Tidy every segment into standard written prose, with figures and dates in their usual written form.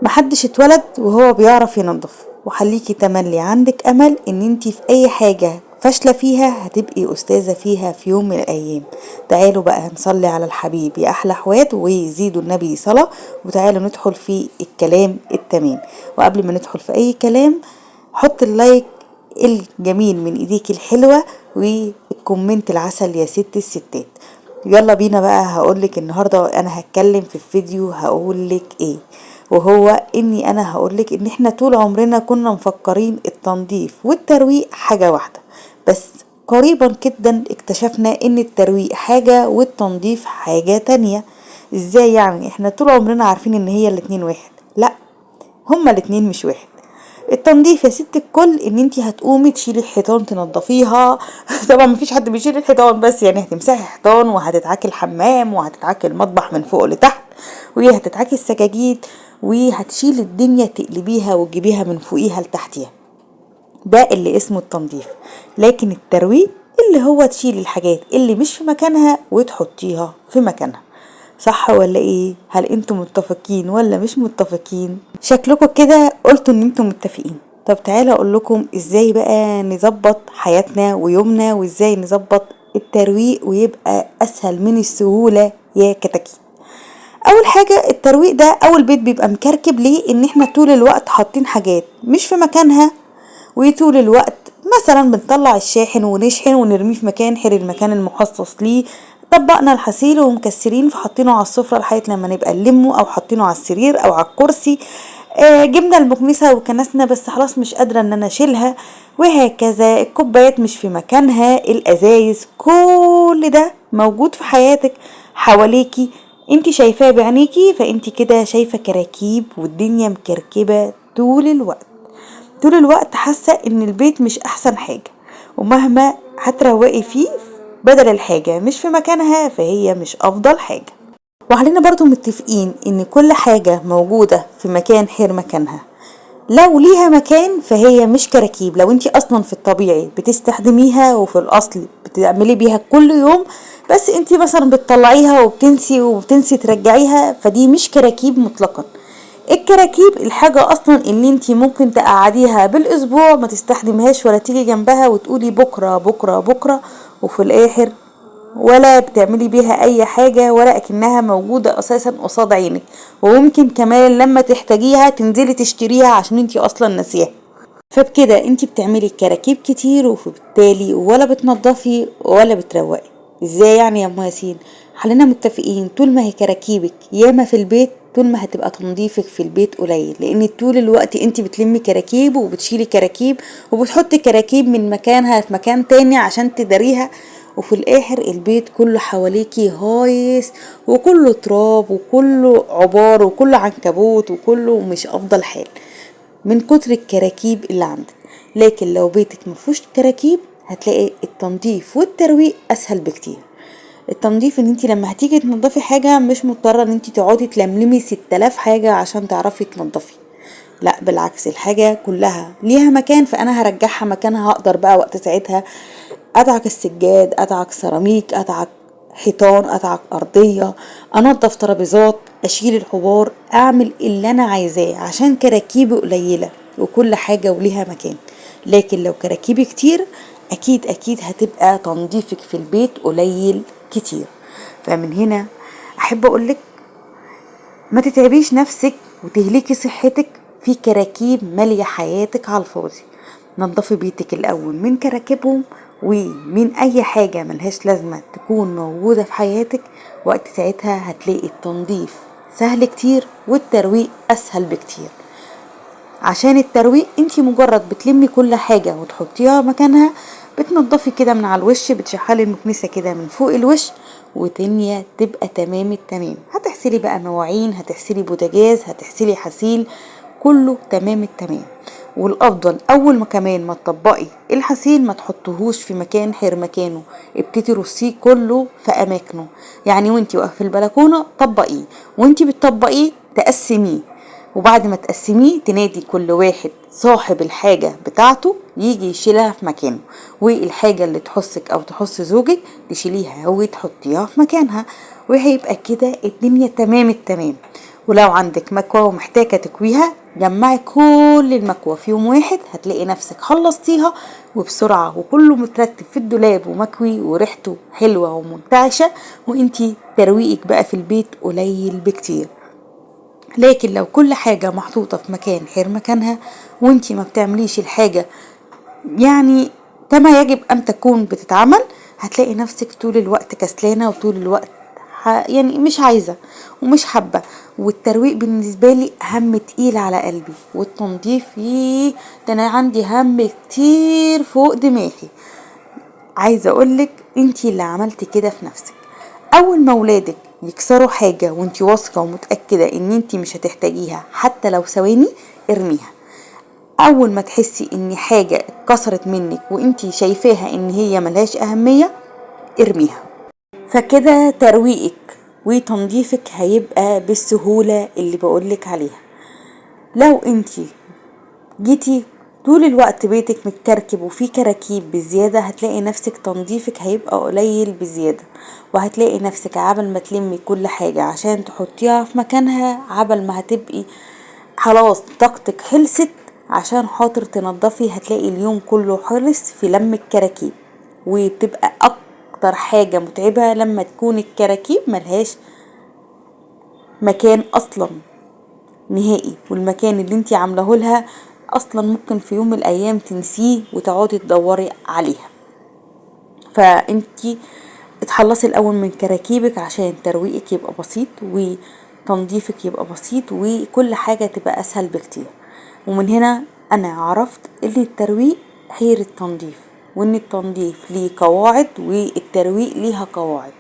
محدش اتولد وهو بيعرف ينظف، وخليكي تملي عندك امل ان انتي في اي حاجة فاشلة فيها هتبقي استاذة فيها في يوم من الايام. تعالوا بقى نصلي على الحبيب يا احلى اخوات، وزيدوا النبي صلاة، وتعالوا ندخل في الكلام التمام. وقبل ما ندخل في اي كلام حط ال like الجميل من ايديك الحلوة وال comment العسل يا ست الستات. يلا بينا بقى، هقولك النهاردة انا هتكلم في الفيديو هقولك ايه، وهو اني انا هقولك ان احنا طول عمرنا كنا مفكرين التنظيف والترويق حاجة واحدة، بس قريبا جدا اكتشفنا ان الترويق حاجة والتنظيف حاجة تانية. ازاي يعني؟ احنا طول عمرنا عارفين ان هي الاتنين واحد، لا هما الاتنين مش واحد. التنظيف يا ست الكل ان انتي هتقومي تشيلي الحيطان تنظفيها طبعا مفيش حد بيشيل الحيطان، بس يعني هتمسحي حيطان وهتدعكي الحمام وهتدعكي المطبخ من فوق لتحت وهتدعكي السجاجيد وهتشيلي الدنيا تقلبيها وتجيبيها من فوقيها لتحتيها، ده اللي اسمه التنظيف. لكن الترويق اللي هو تشيلي الحاجات اللي مش في مكانها وتحطيها في مكانها، صح ولا ايه؟ هل انتم متفقين ولا مش متفقين؟ شكلكم كده قلتوا ان انتم متفقين. طب تعالوا اقول لكم ازاي بقى نظبط حياتنا ويومنا، وازاي نظبط الترويق ويبقى اسهل من السهولة يا كتاكيت. اول حاجة الترويق ده اول بيت بيبقى مكركب ليه؟ ان احنا طول الوقت حاطين حاجات مش في مكانها، وطول الوقت مثلا بنطلع الشاحن ونشحن ونرميه في مكان غير المكان المخصص ليه، طبقنا الحصيل ومكسرين فحطينه على السفرة لحد لما نبقى نلمه، او حاطينه على السرير او على الكرسي، جبنا المكنسة وكنسنا بس خلاص مش قادرة ان انا اشيلها، وهكذا. الكوبايات مش في مكانها، الازايز، كل ده موجود في حياتك حواليكي، انت شايفاه بعينيكي، فانت كده شايفة كراكيب والدنيا مكركبة طول الوقت. طول الوقت حاسة ان البيت مش احسن حاجة، ومهما هتروقي فيه بدل الحاجة مش في مكانها فهي مش افضل حاجة. وعلينا برضو متفقين ان كل حاجة موجودة في مكان غير مكانها، لو ليها مكان فهي مش كراكيب. لو انتي اصلا في الطبيعي بتستخدميها وفي الاصل بتعملي بيها كل يوم، بس انتي مثلا بتطلعيها وبتنسي ترجعيها، فدي مش كراكيب مطلقا. الكراكيب الحاجة اصلا اللي انتي ممكن تقعديها بالاسبوع ما تستخدمهاش ولا تيجي جنبها وتقولي بكرة بكرة بكرة، وفي الاخر ولا بتعملي بيها اي حاجة ولا اكنها موجودة اساسا قصاد عينك، وممكن كمان لما تحتاجيها تنزلي تشتريها عشان انتي اصلا ناسياها. فبكده انتي بتعملي كراكيب كتير، وبالتالي ولا بتنظفي ولا بتروقي. ازاي يعني يا ام ياسين؟ خلينا متفقين طول ما هي كراكيبك ياما في البيت طول ما هتبقى تنظيفك في البيت قليل، لان طول الوقت انتي بتلمي كراكيب وبتشيلي كراكيب وبتحطي كراكيب من مكانها في مكان تاني عشان تداريها، وفي الاخر البيت كله حواليكي هايص وكله تراب وكله عبار وكله عنكبوت وكله مش افضل حال من كتر الكراكيب اللي عندك. لكن لو بيتك مفيهوش كراكيب هتلاقي التنظيف والترويق اسهل بكتير. التنظيف ان انتي لما هتيجي تنظفي حاجة مش مضطرة ان انتي تقعدي تلملمي 6000 حاجة عشان تعرفي تنظفي، لا بالعكس الحاجة كلها ليها مكان، فانا هرجعها مكانها. هقدر بقى وقت ساعتها ادعك السجاد، ادعك سيراميك، ادعك حيطان، ادعك ارضية، انظف ترابيزات، اشيل الحبار، اعمل اللي انا عايزاه عشان كراكيبي قليلة وكل حاجة وليها مكان. لكن لو كراكيبي كتير اكيد اكيد هتبقى تنظيفك في البيت قليل كتير. فمن هنا احب اقولك ما تتعبيش نفسك وتهلكي صحتك في كراكيب مالية حياتك على الفاضي. نظفي بيتك الاول من كراكيبهم ومن اي حاجة ملهاش لازمة تكون موجودة في حياتك، وقت ساعتها هتلاقي التنظيف سهل كتير والترويق اسهل بكتير. عشان الترويق انتي مجرد بتلمي كل حاجة وتحطيها مكانها، بتنضفي كده من على الوش، بتشحلي المكنسة كده من فوق الوش، والدنيا تبقى تمام التمام. هتغسلي بقى مواعين، هتغسلي بوتاجاز، هتغسلي حسيل، كله تمام التمام. والافضل اول ما كمان ما تطبقي الحسيل ما تحطهوش في مكان غير مكانه، ابتدي رصيه كله في اماكنه. يعني وانتي واقفه في البلكونه طبقية، وانتي بتطبقيه تقسميه، وبعد ما تقسميه تنادي كل واحد صاحب الحاجة بتاعته يجي يشيلها في مكانه، والحاجة اللي تحصك او تحص زوجك تشيليها وتحطيها في مكانها، وهيبقى كده الدنيا تمام التمام. ولو عندك مكوى ومحتاجة تكويها، جمعي كل المكوى في يوم واحد، هتلاقي نفسك خلصتيها وبسرعة، وكله مترتب في الدولاب ومكوي وريحته حلوة ومنتعشة، وانتي ترويقك بقى في البيت قليل بكتير. لكن لو كل حاجة محطوطة في مكان غير مكانها، وانتي ما بتعمليش الحاجة يعني كما يجب ان تكون بتتعمل، هتلاقي نفسك طول الوقت كسلانة، وطول الوقت يعني مش عايزة ومش حابة. والترويق بالنسبة لي هم تقيل على قلبي، والتنظيف ده انا عندي هم كتير فوق دماغي. عايزة اقولك انتي اللي عملتي كده في نفسك. اول ما ولادك يكسروا حاجة وانتي واثقة ومتأكدة ان انتي مش هتحتاجيها حتى لو ثواني، ارميها. اول ما تحسي ان حاجة اتكسرت منك وانتي شايفاها ان هي ملهاش اهمية، ارميها. فكده ترويقك وتنظيفك هيبقى بالسهولة اللي بقولك عليها. لو انتي جيتي طول الوقت بيتك متكركب وفيه كراكيب بزيادة، هتلاقي نفسك تنظيفك هيبقى قليل بزيادة، وهتلاقي نفسك عبل ما تلمي كل حاجة عشان تحطيها في مكانها، عبل ما هتبقي خلاص طاقتك خلصت عشان خاطر تنظفي، هتلاقي اليوم كله خلص في لم الكراكيب. وبتبقى اكتر حاجة متعبة لما تكون الكراكيب ملهاش مكان اصلا نهائي، والمكان اللي انتي عاملاه لها اصلا ممكن في يوم من الايام تنسيه وتقعدي تدوري عليها. فانتي اتخلصي الاول من كراكيبك عشان ترويقك يبقى بسيط وتنظيفك يبقى بسيط وكل حاجة تبقى اسهل بكتير. ومن هنا انا عرفت ان الترويق غير التنظيف، وان التنظيف ليه قواعد والترويق ليها قواعد.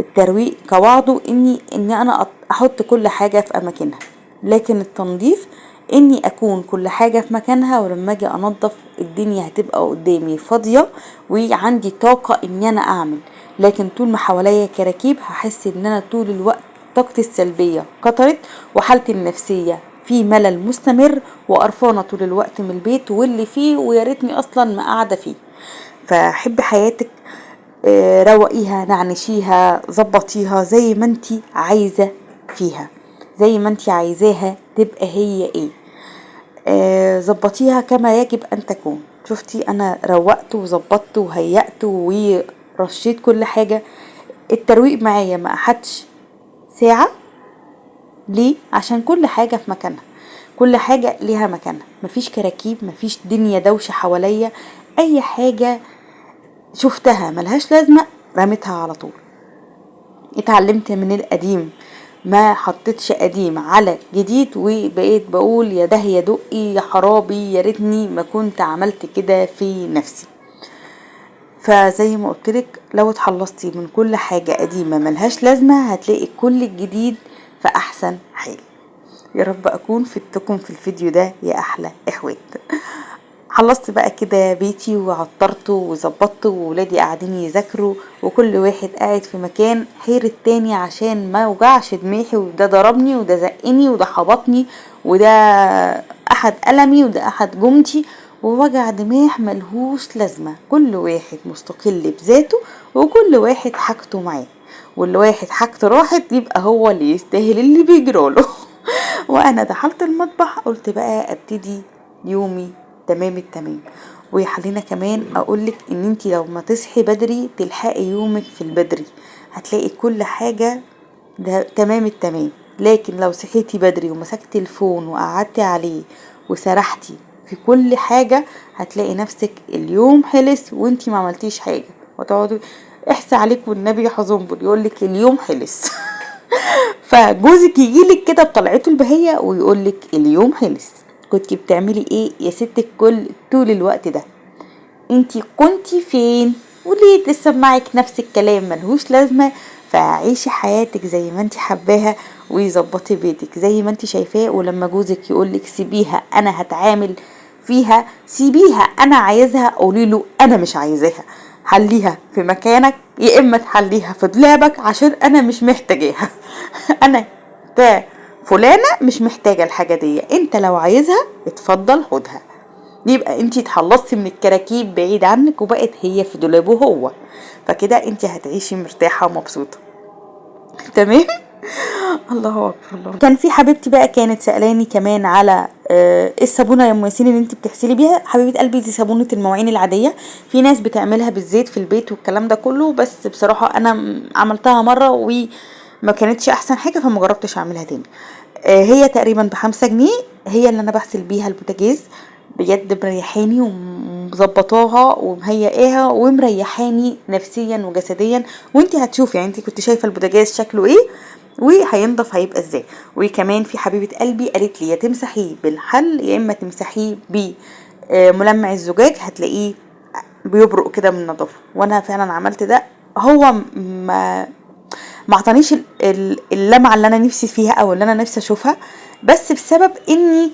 الترويق قواعده اني انا احط كل حاجة في اماكنها، لكن التنظيف اني اكون كل حاجة في مكانها، ولما اجي انظف الدنيا هتبقى قدامي فاضية وعندي طاقة اني انا اعمل. لكن طول ما حواليا كراكيب هحس ان انا طول الوقت طاقتي السلبية كترت، وحالتي النفسية في ملل مستمر، وقرفانة طول الوقت من البيت واللي فيه، ويا ريتني اصلا ما قاعدة فيه. فحب حياتك، روقيها، نعنشيها، ظبطيها زي ما انتي عايزة فيها، زي ما انتي عايزاها تبقى هي ايه، ظبطيها كما يجب ان تكون. شفتي انا روقت وظبطت وهيأت ورشيت كل حاجة. الترويق معايا ما اخدش ساعة. ليه؟ عشان كل حاجة في مكانها، كل حاجة ليها مكانها، مفيش كراكيب، مفيش دنيا دوشة حواليا. اي حاجة شفتها ملهاش لازمة رميتها على طول. اتعلمت من القديم، ما حطيتش قديم على جديد، وبقيت بقول يا ده يا دقي يا حرابي، يا ريتني ما كنت عملت كده في نفسي. فزي ما قلتلك لو اتخلصتي من كل حاجة قديمة ملهاش لازمة هتلاقي كل الجديد في احسن حال. يا رب اكون فدتكم في الفيديو ده يا احلى اخوات. خلصت بقى كده بيتي وعطرته وظبطته، وولادي قاعدين يذاكروا، وكل واحد قاعد في مكان غير التاني عشان ما وجعش دماغي، وده ضربني وده زقني وده خبطني وده احد قلمي وده احد جمتي، ووجع دماغ ملهوش لازمة. كل واحد مستقل بذاته وكل واحد حاجته معاه، واللي واحد حاجته راحت يبقى هو اللي يستاهل اللي بيجراله. وانا دخلت المطبخ قلت بقى ابتدي يومي تمام التمام. ويخلينا كمان اقولك ان انتي لو ما تصحي بدري تلحقي يومك في البدري هتلاقي كل حاجة ده تمام التمام. لكن لو صحيتي بدري ومسكتي الفون وقعدتي عليه وسرحتي في كل حاجة هتلاقي نفسك اليوم خلص وانتي ما عملتيش حاجة، وتقعدي احسي عليك والنبي حزنبل يقولك اليوم خلص. فجوزك يجيلك كده بطلعته البهية ويقولك اليوم خلص، كنتي بتعملي ايه يا ست الكل طول الوقت ده؟ انتي كنتي فين؟ وليه تسمعك نفس الكلام ملهوش لازمة؟ فعيشي حياتك زي ما انتي حباها وظبطي بيتك زي ما انتي شايفاه. ولما جوزك يقولك سيبيها انا هتعامل فيها، سيبيها انا عايزها، قولي له انا مش عايزاها، حليها في مكانك يا اما تحليها في دولابك عشان انا مش محتاجاها. انا فلانة مش محتاجة الحاجة دي، انت لو عايزها اتفضل خدها. يبقى انتي اتخلصتي من الكراكيب بعيد عنك وبقت هي في دولابه هو، فكده انتي هتعيشي مرتاحة ومبسوطة. تمام؟ الله اكبر الله. كان في حبيبتي بقى كانت سالاني كمان على الصابونه يا ام ياسين اللي انت بتغسلي بيها. حبيبه قلبي دي صابونه المواعين العادية، في ناس بتعملها بالزيت في البيت والكلام ده كله، بس بصراحة انا عملتها مرة وما كانتش احسن حاجة، فما جربتش اعملها تاني. هي تقريبا ب5 جنيه، هي اللي انا بغسل بيها البوتاجاز، بجد مريحاني ومظبطاها ومهيئاها ومريحاني نفسيا وجسديا. وانت هتشوفي يعني، انت كنت شايفه البوتاجاز شكله ايه وهينضف هيبقى ازاي. وكمان في حبيبه قلبي قالت لي يا تمسحيه بالحل يا اما تمسحيه بملمع الزجاج، هتلاقيه بيبرق كده من النظافة. وانا فعلا عملت ده، هو ما اعطانيش اللمعة اللي انا نفسي فيها او اللي انا نفسي اشوفها، بس بسبب اني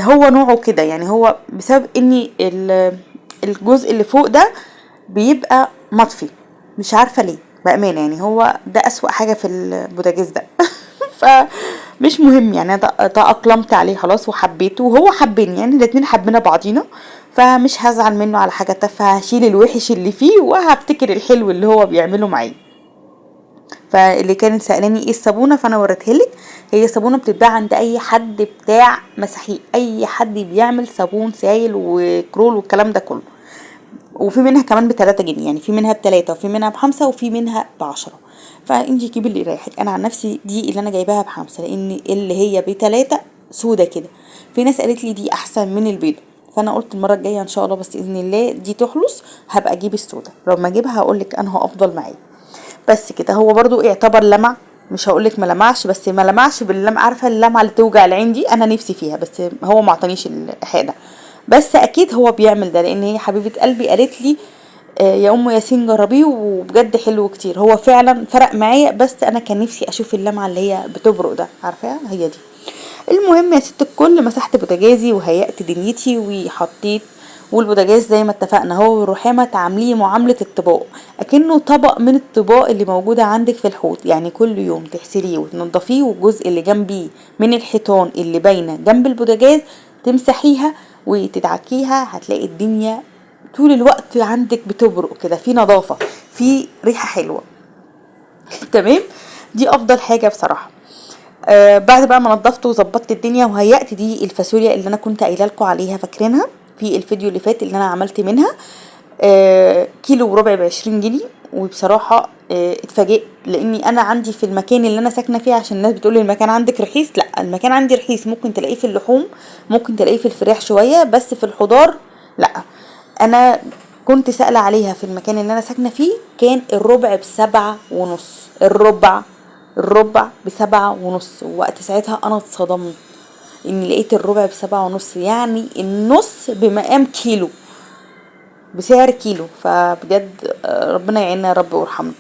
هو نوعه كده يعني، هو بسبب اني الجزء اللي فوق ده بيبقى مطفي، مش عارفه ليه بامانه يعني، هو ده اسوأ حاجة في البوتاجاز ده. فمش مهم يعني، انا تأقلمت عليه خلاص وحبيته وهو حبني يعني، الاتنين حبينا بعضينا، فمش هزعل منه على حاجة تافهة، هشيل الوحش اللي فيه وهفتكر الحلو اللي هو بيعمله معايا. فاللي كانت سألاني ايه الصابونه، فانا وريتها لك، هي صابونه بتتباع عند اي حد بتاع مساحيق، اي حد بيعمل صابون سايل وكرول والكلام ده كله، وفي منها كمان ب3 جنيه يعني، في منها ب3 وفي منها ب5 وفي منها ب10، فانتي جيبي اللي يريحك. انا عن نفسي دي اللي انا جايباها ب5، لان اللي هي ب3 سودة كده، في ناس قالت لي دي احسن من البيضة، فانا قلت المرة الجاية ان شاء الله بس باذن الله دي تخلص هبقى اجيب السودة، لو ما اجيبها هقول لك انا افضل معايا. بس كده هو برضو يعتبر لمع، مش هقولك ما لمعش، بس ما لمعش باللمع، عارفه اللمعة اللي توجع العين دي انا نفسي فيها، بس هو ما اعطانيش الحق ده، بس اكيد هو بيعمل ده، لان هي حبيبه قلبي قالت لي يا ام ياسين جربيه وبجد حلو كتير، هو فعلا فرق معايا، بس انا كان نفسي اشوف اللمعة اللي هي بتبرق ده، عارفاها هي دي. المهم يا ست الكل، مسحت بوتاجازي وهيأت دنيتي وحطيت، والبوتاجاز زي ما اتفقنا هو والرخامه تعامليه معاملة الطباق، اكنه طبق من الطباق اللي موجودة عندك في الحوض يعني، كل يوم تغسليه وتنضفيه، والجزء اللي جنبيه من الحيطان اللي باينة جنب البوتاجاز تمسحيها وتدعكيها، هتلاقي الدنيا طول الوقت عندك بتبرق كده، في نظافة، في ريحه حلوة. تمام، دي افضل حاجة بصراحة. بعد بقى ما نضفت وظبطت الدنيا وهيأت دي الفاصوليا اللي انا كنت قايله لكم عليها، فاكرينها في الفيديو اللي فات اللي انا عملت منها كيلو وربع ب20 جنيه. وبصراحة اتفاجئت، لاني انا عندي في المكان اللي انا ساكنة فيه، عشان الناس بتقول لي المكان عندك رخيص، لا المكان عندي رخيص، ممكن تلاقيه في اللحوم، ممكن تلاقيه في الفراخ شوية، بس في الخضار لا. انا كنت سألة عليها في المكان اللي انا ساكنة فيه، كان الربع ب7.5، الربع ب7.5، ووقت ساعتها انا اتصدمت اني لقيت الربع ب7.5، يعني النص بمقام كيلو، بسعر كيلو. فبجد ربنا يعيننا يا رب ويرحمنا.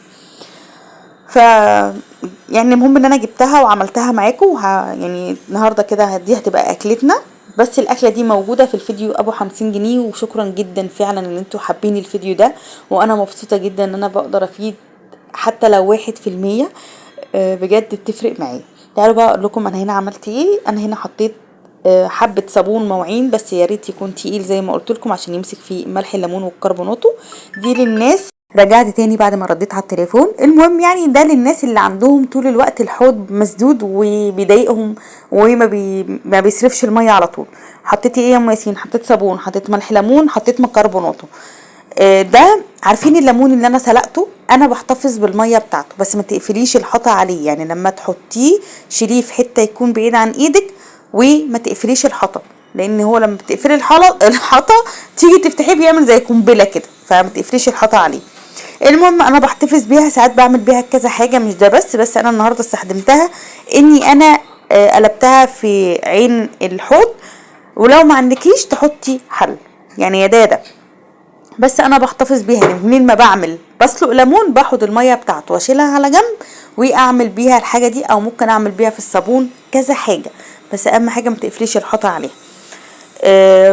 ف يعني المهم ان انا جبتها وعملتها معاكم، يعني النهارده كده دي هتبقى اكلتنا، بس الاكلة دي موجودة في الفيديو ابو 50 جنيه. وشكرا جدا فعلا ان انتوا حابين الفيديو ده، وانا مبسوطة جدا ان انا بقدر افيد حتى لو 1%، بجد بتفرق معايا. تعالوا بقى اقول لكم انا هنا عملت ايه. انا هنا حطيت حبة صابون مواعين، بس يا ريت يكون تقيل زي ما قلت لكم عشان يمسك فيه ملح الليمون والكربوناتو. دي للناس، رجعت تاني بعد ما رديت على التليفون. المهم يعني ده للناس اللي عندهم طول الوقت الحوض مسدود وبيضايقهم وما ما بيصرفش المية على طول. حطيتي ايه يا ام ياسين؟ حطيت صابون، حطيت ملح ليمون، حطيت مكربوناتو. ده عارفين الليمون اللي انا سلقته، انا بحتفظ بالمية بتاعته، بس ما تقفليش الحطه عليه، يعني لما تحطيه شيليه في حتة يكون بعيد عن ايدك وما تقفليش الحطه، لان هو لما بتقفلي الحطه تيجي تفتحيه بيعمل زي قنبلة كده، فما تقفليش الحطه عليه. المهم انا بحتفظ بيها، ساعات بعمل بيها كذا حاجة مش ده بس انا النهارده استخدمتها اني انا قلبتها في عين الحوض. ولو ما عندكيش تحطي حل يعني يا داده، بس انا بحتفظ بيها يعني منين ما بعمل بسلق ليمون باخد المية بتاعته واشيلها على جنب واعمل بيها الحاجة دي، او ممكن اعمل بيها في الصابون كذا حاجة، بس اهم حاجة ما تقفليش الحطه عليها.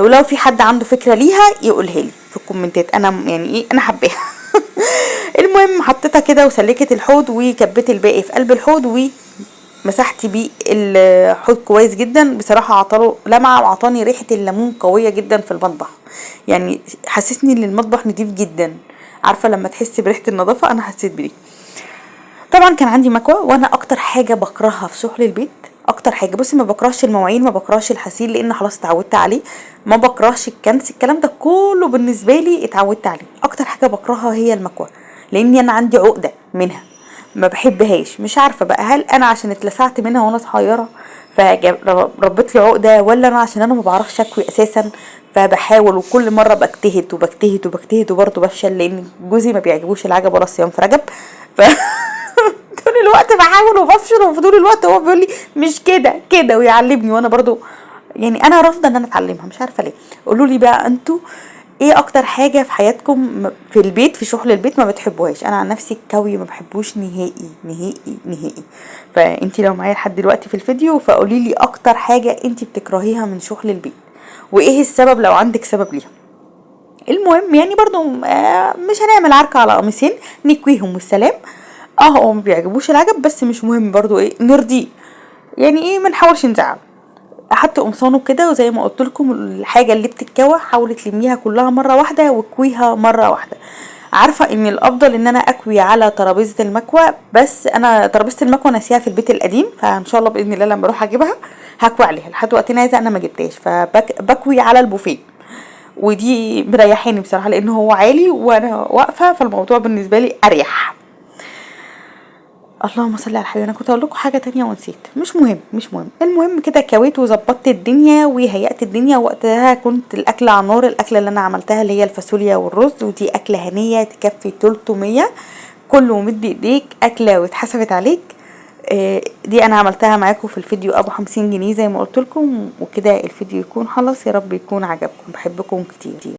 ولو في حد عنده فكرة ليها يقولها لي في الكومنتات، انا يعني ايه انا حباها. المهم حطيتها كده وسلكت الحوض وكبيت الباقي في قلب الحوض ومسحت بيه الحوض كويس جدا. بصراحة عطاله لمعة وعطاني ريحه الليمون قوية جدا في المطبخ، يعني حسسني ان المطبخ نضيف جدا. عارفه لما تحسي بريحه النظافة، انا حسيت بدي. طبعا كان عندي مكوى، وانا اكتر حاجة بكرهها في شغل البيت، اكتر حاجة بصي ما بكرهش المواعين، ما بكرهش الحسيل لان خلاص اتعودت عليه، ما بكرهش الكنس، الكلام ده كله بالنسبة لي اتعودت عليه. اكتر حاجة بكرهها هي المكوى، لاني انا عندي عقده منها، ما بحبهاش. مش عارفه بقى هل انا عشان اتلسعت منها وانا صغيرة فربيت لي عقده، ولا انا عشان انا ما بعرفش اكوي اساسا، فبحاول وكل مرة بجتهد وبجتهد وبجتهد وبرضه بفشل، لان جوزي ما بيعجبوش العجب ولا الصيام في رجب. ف طول الوقت بحاول وبفشل، وفي طول الوقت هو بيقول لي مش كده كده ويعلمني، وانا برضو يعني انا رافضه ان انا اتعلمها، مش عارفه ليه. قولوا لي بقى انتوا ايه اكتر حاجة في حياتكم في البيت، في شغل البيت ما بتحبوهاش؟ انا عن نفسي الكوي ما بحبوش نهائي نهائي نهائي. فانتي لو معايا لحد دلوقتي في الفيديو فقولي لي اكتر حاجة انتي بتكرهيها من شغل البيت، وايه السبب لو عندك سبب ليها. المهم يعني برضو مش هنعمل عركة على قميصين، نكويهم والسلام. هو ما بيعجبوش العجب بس مش مهم برضو ايه نرضيه، يعني ايه ما نحاولش نزعل. حط قمصانه كده، وزي ما قلت لكم الحاجة اللي بتتكوى حاولي تلميها كلها مرة واحدة وكويها مرة واحدة. عارفه ان الافضل ان انا اكوي على ترابيزة المكوى، بس انا ترابيزة المكوى ناسيها في البيت القديم، فان شاء الله باذن الله لما اروح اجيبها هكوي عليها. لحد وقتنا هذا انا ما جبتهاش، فبكوي على البوفيه، ودي مريحاني بصراحة لان هو عالي وانا واقفة، فالموضوع بالنسبة لي اريح. اللهم صل على الحبيب. انا كنت اقول لكم حاجة تانية ونسيت، مش مهم مش مهم. المهم كده كويت وظبطت الدنيا وهيأت الدنيا. وقتها كنت الاكل على النار، الاكلة اللي انا عملتها اللي هي الفاصوليا والرز، ودي اكله هنيه تكفي 300 كله مد ايديك، اكله واتحسبت عليك. دي انا عملتها معاكم في الفيديو ابو 50 جنيه زي ما قلت لكم. وكده الفيديو يكون خلص، يا رب يكون عجبكم، بحبكم كتير.